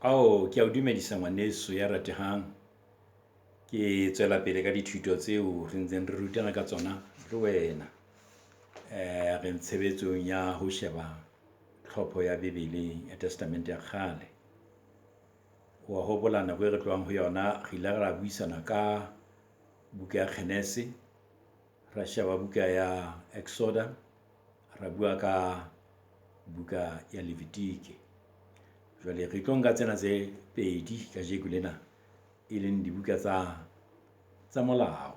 Ao, ke a o dumedisa ngwaneso ya ratehang. Ke tswela pele ka dithuto tseo re ntseng re rutana ka tsona le wena. Re tshebetsong ya ho sheba tlhopho ya Bebele ya Testamente ya Kgale. Wa hopola nako e re tlohang ho yona, re ile ra buisana ka buka ya Kgenese, ra sheba buka ya Exoda, ra bua ka buka ya Levitike. Jwale re tlo nka tsena tse pedi kajeko lena, e leng dibuka tsa molao.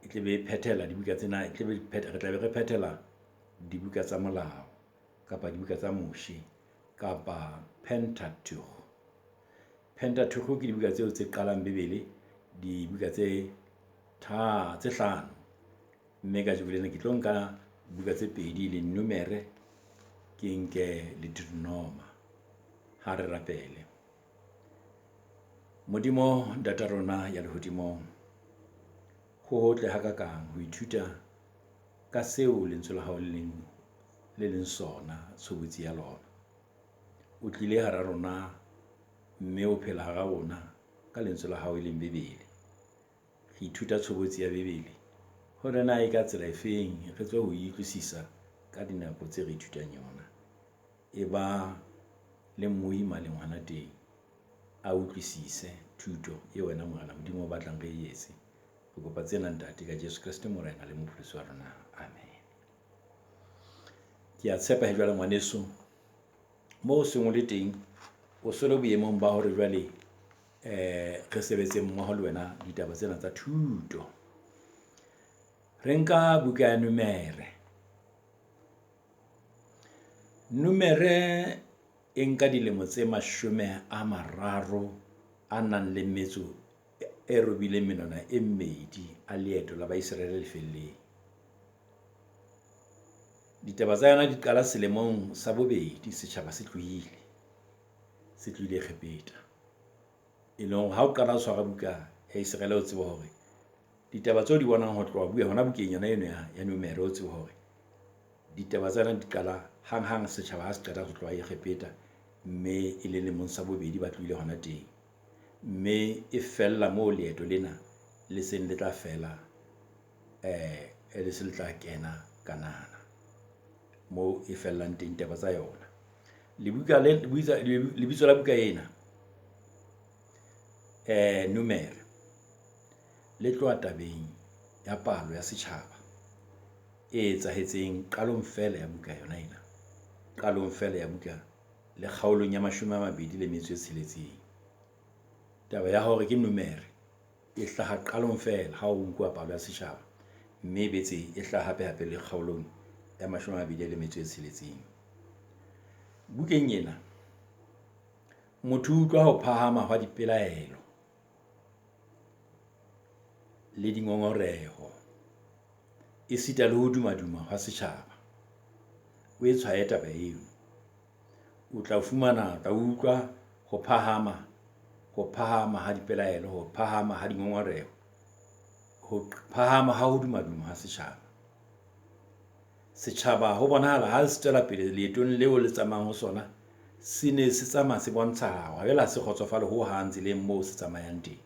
E tle be e phethela dibuka tsena, e tle be re tla be re phethela dibuka tsa molao kapa dibuka tsa Moshe kapa Pentateuch. Pentateuch ke dibuka tseo tse qalang Bebele, dibuka tse tse hlano. Mme kajeko lena ke tlo nka buka tse pedi leng Numere, ke nke le Deuteronoma. Ha re rapele. Modimo Ntata rona ya lehodimong, ho hotle hakakang ho ithuta ka seo lentswe la hao le leng le leng sona, tshobotsi ya lona. O tlile hara rona, mme o phela hara rona ka lentswe la hao e leng Bebele. Re ithuta tshobotsi ya Bebele hore na e ka tsela e feng, re tsebe ho e utlwisisa ka dinako tse re ithutang yona. E ba le mmui maleng hona teng, a utlwisise thuto eo wena Morena Modimo o batlang re e etse. Re kopa tsena Ntate ka Jesu Kreste Morena le Mopholosi wa rona. Amen. Ke a tshepa he jwale ngwaneso, moo o seng o le teng, o so le boemong ba hore jwale re sebetse mmoho le wena ditaba tsena tsa thuto. Re nka buka ya Numere. Numere e nka dilemo tse 30 a nang le metso e robileng menwana e mmedi a leeto la Baiseraele lefelleng. Ditaba tsa yona di qala selemong sa bobedi setjhaba se tlohile, se tlohile Egepeta. E leng hore ha o qala o tshwara buka ya Iseraele, o tsebe hore ditaba tseo di bonang ho tloha bua hona bukeng yona eno ya Numere, o tsebe hore ditaba tsena di qala hanghang setjhaba ha se qeta ho tloha Egepeta. Mme e le lemong sa bobedi ba tlohile hona teng. Mme e fella moo leeto lena le seng le tla fela, le se le tla kena Kanana. Moo e fellang teng taba tsa yona. Lebitso la buka ena Numere, le tloha tabeng ya palo ya setjhaba e etsahetseng qalong feela ya buka yona ena. Qalong feela ya buka le kgaolong ya 26. Taba ya hore ke Numere e hlaha qalong feela ha ho nkuwa palo ya setjhaba. Mme e boetse e hlaha hape-hape le kgaolong ya 26. Bukeng ena, motho o utlwa ho phahama hwa dipelaelo le dingongoreho, esita le ho dumaduma hwa setjhaba. O e tshwaye taba eo. O tla fumana, o tla utlwa ho phahama, ho phahama ha dipelaelo, ho phahama ha dingongoreho, ho phahama ha ho dumaduma ha setjhaba. Setjhaba ho bonahala ha se tswela pele leetong leo le tsamayang ho sona, se ne se tsamaya se bontsha ha se kgotsofale hohang tseleng moo se tsamayang teng.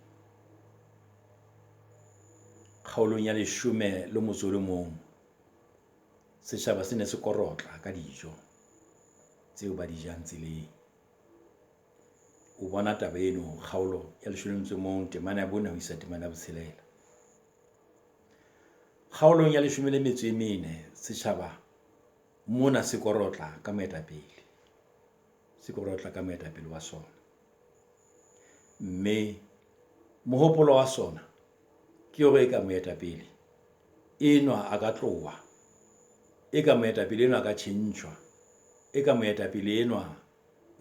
Kgaolong ya 11, setjhaba se ne se korotla ka dijo tseo ba di jang tseleng. O bona taba eno kgaolo ya 11, temana ya 4 ho isa temana ya 6. Kgaolong ya 14, setjhaba mona se korotla ka moetapele. Se korotla ka moetapele wa sona. Mme mohopolo wa sona ke hore eka moetapele enwa a ka tloha, eka moetapele enwa a ka tjhentjhwa, eka moetapele enwa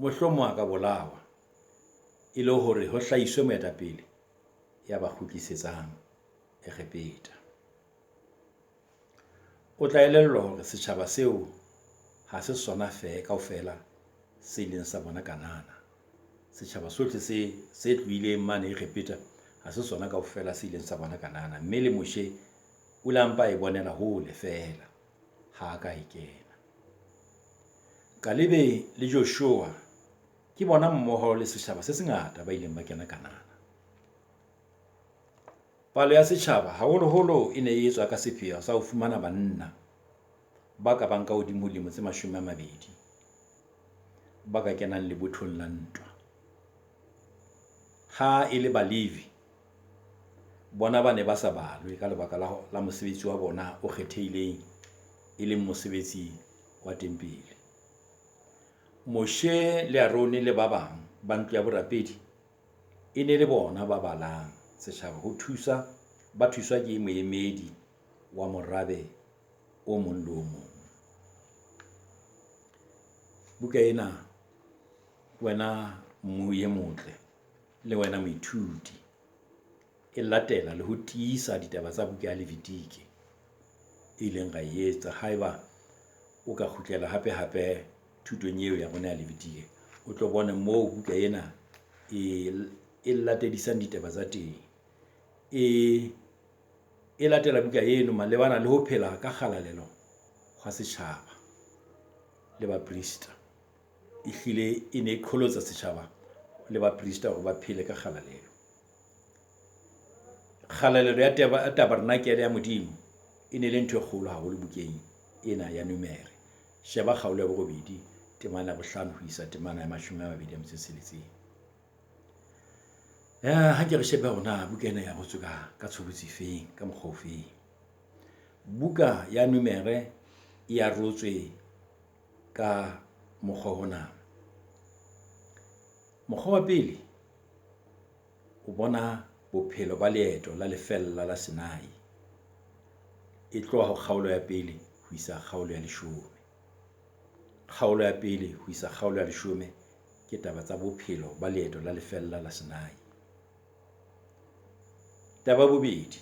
mohlomong a ka bolawa, e le hore ho hlahiswe moetapele ya ba kgutlisetsang Egepeta. O tla elellwa hore setjhaba seo ha se sona kaofela se ileng sa bona Kanana. Setjhaba sohle se tlohileng mane Egepeta ha se sona kaofela se ileng sa bona Kanana. Mme le Moshe o la mpa e bonela hole feela, ha a ka e kena. Kalebe le Joshua Ke bona mmoho le setjhaba se sengata ba ileng ba kena Kanana. Palo ya setjhaba haholoholo e ne e etswa ka sepheo sa ho fumana banna ba ka bang ka hodimo ho dilemo tse 20 ba ka kenang lebothong la ntwa. Ha e le Balevi, bona ba ne ba sa balwe ka lebaka la mosebetsi wa bona o kgethehileng, e leng mosebetsi wa tempele. Moshe le Arone le ba bang ba ntlo ya borapedi e ne le bona ba balang setjhaba ho thusa, ba thuswa ke moemedi wa morabe o mong le o mong. Buka ena, wena mmui e motle le wena moithuti, e latela le ho tiisa ditaba tsa buka ya Levitike e ileng ra e etsa. Haeba o ka kgutlela hape-hape thutong eo ya rona ya Levitike, o tlo bone moo buka ena e latedisang ditaba tsa teng. E latela buka eno malebana le ho phela ka kgalalelo hwa setjhaba le baprista. Ehlile e ne e qholotsa setjhaba le baprista hore ba phele ka kgalalelo. Kgalalelo ya tabernakele ya Modimo e ne le ntho e kgolo haholo bukeng ena ya Numere. Sheba kgaolo ya 8, temana ya 5 ho isa temana ya 26. Ha nke re shebe hore na buka ena e arotswe ka tshobotsi e feng, ka mokgwa o feng. Buka ya Numere e arotswe ka mokgwa ona. Mokgwa wa pele, o bona bophelo ba leeto la lefeella la Sinai. E tloha ho kgaolo ya 1 ho isa kgaolo ya 10. Kgaolo ya 1 ho isa kgaolo ya 10 ke taba tsa bophelo ba leeto la lefeella la Sinai. Taba ya bobedi,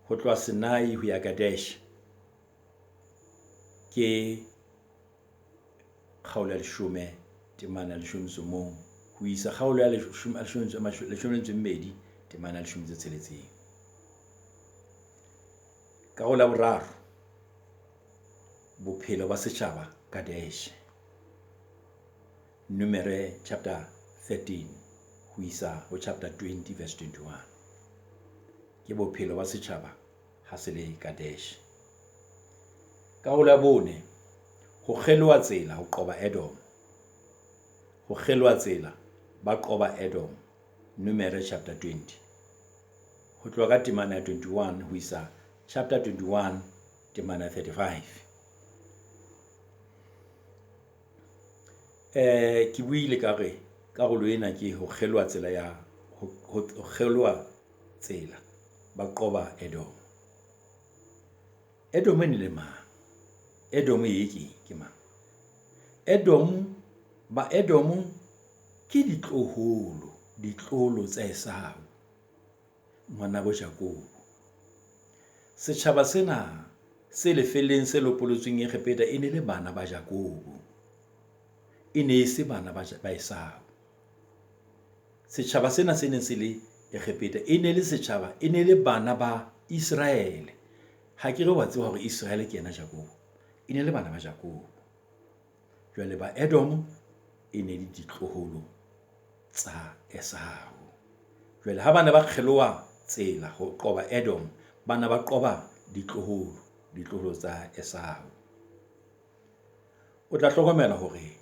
ho tloha Sinai ho ya Kadesh ke kgaolo ya 10 temana ya 11 ho isa kgaolo ya 12 temana ya 16. Karolo ya boraro, bophelo ba setjhaba Kadesh. Numere chapter 13 ho isa ho chapter 20 verse 21. Ke bophelo ba setjhaba ha se le Kadesh. Karolo ya bone, ho kgeloha tsela ho qoba Edom. Ho kgeloha tsela ba qoba Edom. Numere chapter 20. Ho tloha ka temana ya 21 ho isa chapter 21 temana ya 35. Ke buile ka re karolo ena ke ho kgeloha tsela ya ho kgeloha tsela ba qoba Edom. Edom e ne le mang? Edom e ke mang? Edom, ba Edom ke ditloholo tsa Esau, ngwanabo Jakobo. Setjhaba sena se lefelleng se lopolotsweng Egepeta e ne le bana ba Jakobo. E ne e se bana ba Esau. Setjhaba sena se neng se le Egepeta e ne le setjhaba, e ne le bana ba Iseraele. Ha ke re wa tseba hore Iseraele ke yena Jakobo. E ne le bana ba Jakobo. Jwale ba Edom e ne le ditloholo tsa Esau. Jwale ha bana ba kgeloha tsela ho qoba Edom, bana ba qoba ditloholo tsa Esau. O tla hlokomela hore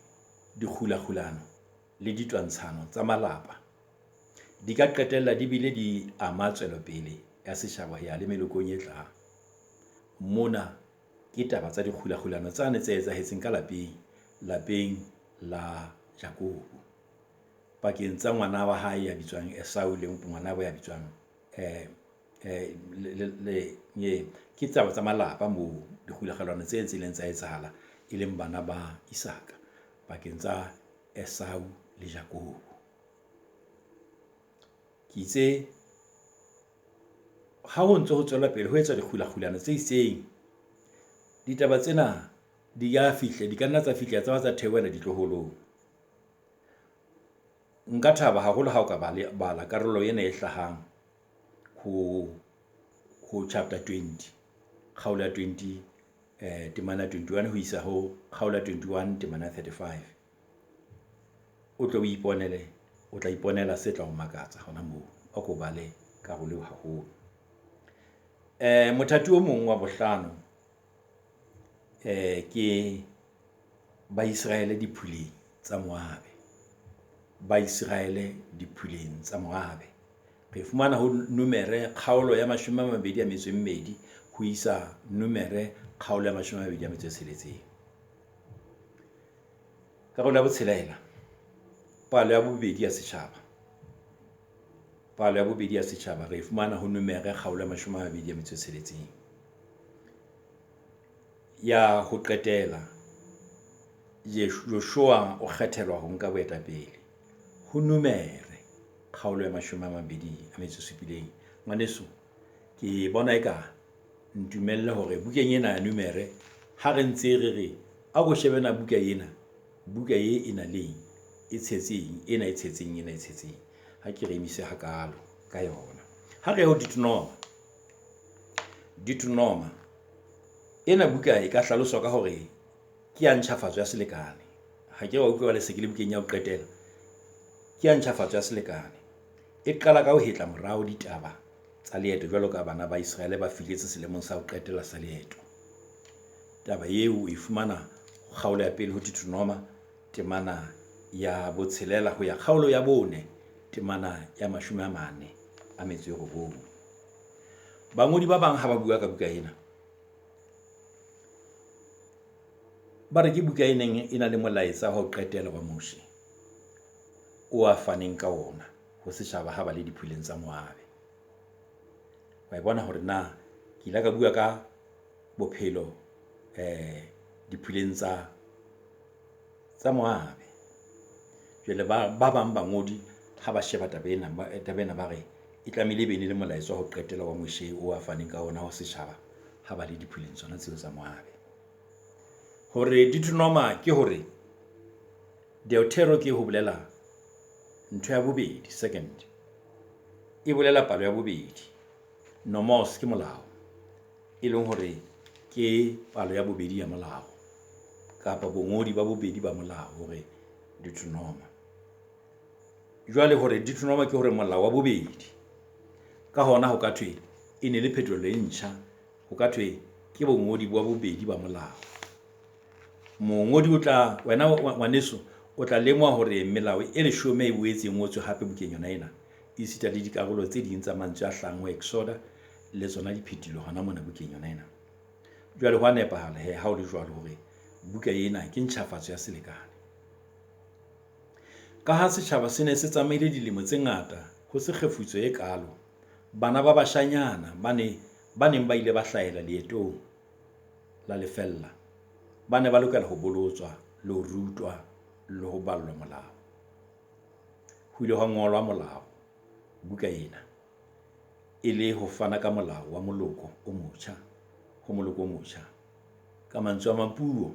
dikgulakgulano le ditwantshano tsa malapa di ka qetella di bile di ama tswelopele ya setjhaba ho ya le melokong e tlang. Mona ke taba tsa dikgulakgulano tsane tse etsahetseng ka lapeng, lapeng la Jakobo, pakeng tsa ngwana wa hae ya bitswang Esau le ngwanabo ya bitswang ke taba tsa malapa moo dikgulakgulano tse ileng tsa etsahala, e leng bana ba Isaka pakeng tsa Esau le Jakobo. Ke itse ha ho ntso ho tswela pele ho etswa dikgulakgulano tse itseng, ditaba tsena di ya fihla, di ka nna tsa fihla tsa ba tsa theohela ditloholong. Nka thaba haholo ha o ka bala karolo ena e hlahang ho chapter 20, kgaolo ya 20, temana ya 21 ho isa ho kgaolo ya 21 temana ya 35. O tle o iponele, o tla iponela se tla o makatsa hona moo. A ko bale karolo eo haholo. Mothati o mong wa bohlano ke Baiseraele diphuleng tsa Moabe. Baiseraele diphuleng tsa Moabe. Re fumana ho Numere kgaolo ya 22 ho isa Numere kgaolo ya 26. Karolo ya botshelela, palo ya bobedi ya setjhaba. Palo ya bobedi ya setjhaba re e fumana ho Numere kgaolo ya 26. Ya ho qetela, Joshua o kgethelwa ho nka boetapele ho Numere kgaolo ya 27. Ngwaneso, ke bona eka ntumelle hore bukeng ena ya Numere ha re ntse re re, a ko shebe na buka ena, buka e e na le eng? E tshetse eng? Ena e tshetseng, ena e tshetseng. Ha ke re emise hakalo ka yona. Ha re ye ho Deuteronoma. Deuteronoma, ena buka e ka hlaloswa ka hore ke ya ntjhafatso ya selekane. Ha ke wa utlwa le se ke le bukeng ya ho qetela. Ke ya ntjhafatso ya selekane. E qala ka ho hetla morao ditaba tsa leeto jwalo ka bana ba Iseraele ba fihletse selemong sa ho qetela sa leeto. Taba eo o e fumana ho kgaolo ya pele ho Deuteronoma temana ya botshelela ho ya kgaolo ya 4 temana ya 49. Bangodi ba bang ha ba bua ka buka ena, ba re ke buka e neng e na le molaetsa wa ho qetela wa Moshe o a faneng ka ona ho setjhaba ha ba le diphuleng tsa Moabe. Wa e bona hore na ke ile ka bua ka bophelo diphuleng tsa Moabe. Jwale ba bang bangodi ha ba sheba taba ena, taba ena ba re e tlamehile e be ne le molaetsa wa ho qetela wa Moshe o a faneng ka ona ho setjhaba ha ba le diphuleng tsona tseo tsa Moabe. Hore Deuteronoma ke hore Deutero ke ho bolela ntho ya bobedi, second. E bolela palo ya bobedi. Nomos ke molao, e leng hore ke palo ya bobedi ya molao kapa bongodi ba bobedi ba molao, hore Deuteronoma. Jwale hore Deuteronoma ke hore molao wa bobedi. Ka hona ho ka thwe e ne le phetolelo e ntjha, ho ka thwe ke bongodi ba bobedi ba molao. Mongodi o tla, wena ngwaneso, o tla lemoha hore melao e 10 e boetse e ngotswe hape bukeng yona ena, esita le dikarolo tse ding tsa mantswe a hlahang ho Exoda le tsona di phetilwe hona mona bukeng yona ena. Jwale ho a nepahala he ha o le jwalo hore buka ena ke ntjhafatso ya selekane. Ka ha setjhaba se ne se tsamaile dilemo tse ngata ho se kgefutso e kalo, bana ba bashanyana ba neng ba ile ba hlahela leetong la lefella ba ne ba lokela ho bolotswa le ho rutwa le ho ballwa molao. Ho ile hwa ngolwa molao buka ena e le ho fana ka molao wa moloko o motjha ho moloko o motjha. Ka mantswe a mang, puo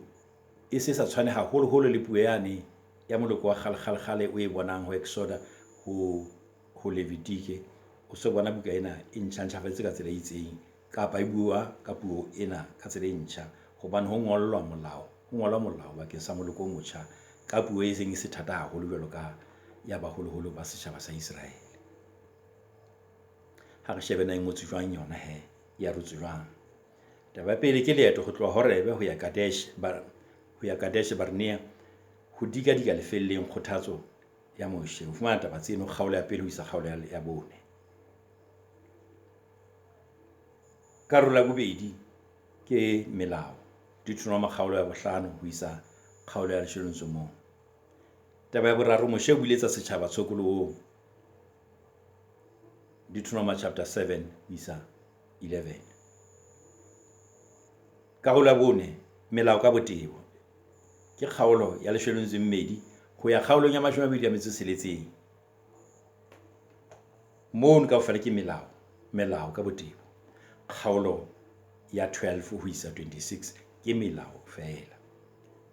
e se sa tshwane haholoholo le puo yane ya moloko wa kgale kgale kgale o e bonang ho Exoda ho Levitike. O so bona buka ena e ntjha-ntjhafaditse ka tsela e itseng, kapa e bua ka puo ena ka tsela e ntjha, hobane ho ngollwa molao, ho ngolwa molao bakeng sa moloko o motjha ka puo e seng e se thata haholo jwalo ka ya baholoholo ba setjhaba sa Iseraele. Ha re shebe na e ngotswe jwang yona he, e arotswe jwang. Taba ya pele ke leeto ho tloha Horebe ho ya Kadesh, ho ya Kadesh Barnea, ho dikadika lefelleng, kgothatso ya Moshe. Ho fumana taba tseno kgaolo ya pele ho isa kgaolo ya 4. Karolo ya bobedi ke melao, Deuteronoma kgaolo ya 5 ho isa kgaolo ya 11. Taba ya boraro, Moshe o buletsa setjhaba tshokolohong, Deuteronoma chapter 7 ho isa 11. Karolo ya 4, melao ka botebo, ke kgaolo ya 12 ho ya kgaolong ya 26. Mono kaofela ke melao, melao ka botebo. Kgaolo ya 12 ho isa 26 ke melao feela.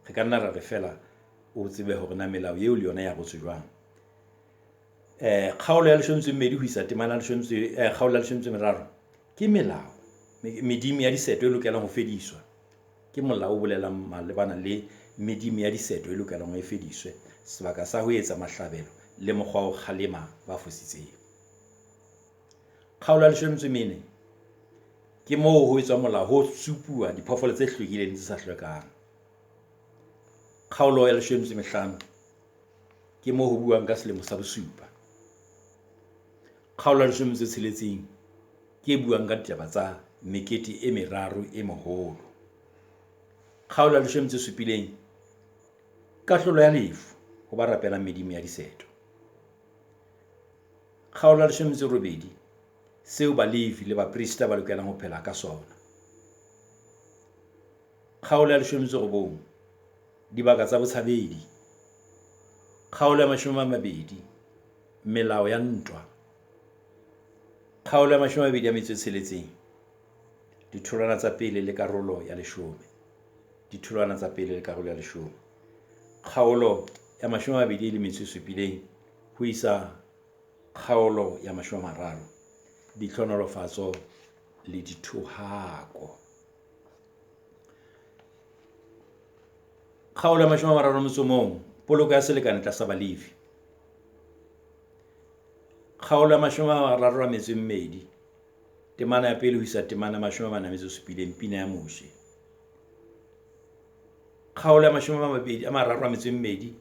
Re ka nna ra re feela o tsebe hore na melao eo le yona ya rotswe jwang. Kgaolo ya 12 ho isa temana ya kgaolo ya 13 ke melao, medimo ya diseto e lokelang ho fediswa. Ke molao o bolelang malebana le medimo ya diseto e lokelang ho e fediswe. sebaka sa ho etsa mahlabelo le mokgwa wa ho kgalema ba fositseng. Kgaolo ya 14 ke moo ho etswang molao, ho supuwa diphoofolo tse hlwekileng le tse sa hlwekang. Kgaolo ya 15 ke moo ho buang ka selemo sa bosupa. Kgaolo ya 16 ke e buang ka ditaba tsa mekete e meraro e meholo. Kgaolo ya 17, kahlolo ya lefu ho ba rapelang medimo ya diseto. Kgaolo ya 18, seo Balevi le baprista ba lokelang ho phela ka sona. Kgaolo ya 19, dibaka tsa botshabedi. Kgaolo ya 20, melao ya ntwa. Kgaolo ya 26, ditholwana tsa pele le karolo ya leshome. Ditholwana tsa pele le karolo ya leshome. Kgaolo ya 27 ho isa kgaolo ya 30, ditlhohonolofatso le dithohako. Kgaolo ya 31, poloko ya selekane tlasa Balevi. Kgaolo ya 32, temana ya pele ho isa temana ya 47, pina ya Moshe. Kgaolo ya 32,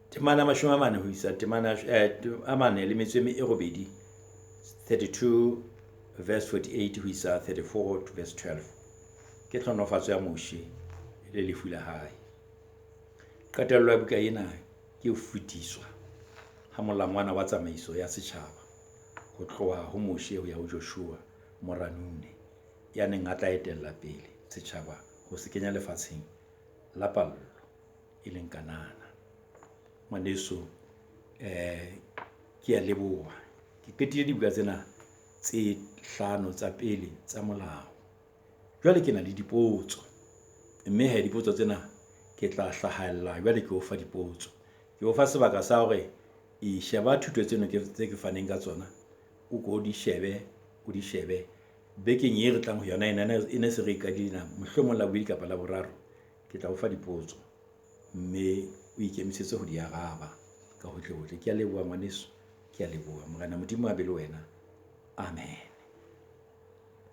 temana ya 40 ho isa temana ya 48, 32 verse 48 ho isa 34 verse 12. Ke tlhohonolofatso ya Moshe le lefu la hae. Qetello ya buka ena ke ho fetiswa ha molangwana wa tsamaiso ya setjhaba ho tloha ho Moshe ho ya ho Joshua mora Nune, ya neng a tla etella pele setjhaba ho se kenya lefatsheng la pallo, e leng Kanana. Ngwaneso, ke a leboha. Ke qetile dibuka tsena tse hlano tsa pele tsa molao. Jwale ke na le dipotso, mme hee dipotso tsena ke tla hlahella jwale ke o fa dipotso. Ke o fa sebaka sa hore e sheba thuto tseno tse ke faneng ka tsona, o ko di shebe, o di shebe. Bekeng e re tlang ho yona ena, ena se re e qadile ena, mohlomong Labobedi kapa Laboraro ke tla o fa dipotso. Mme o ikemisetse ho di araba ka hohle hohle. Ke a leboha ngwaneso, ke a leboha. Morena Modimo a be le wena. Amen.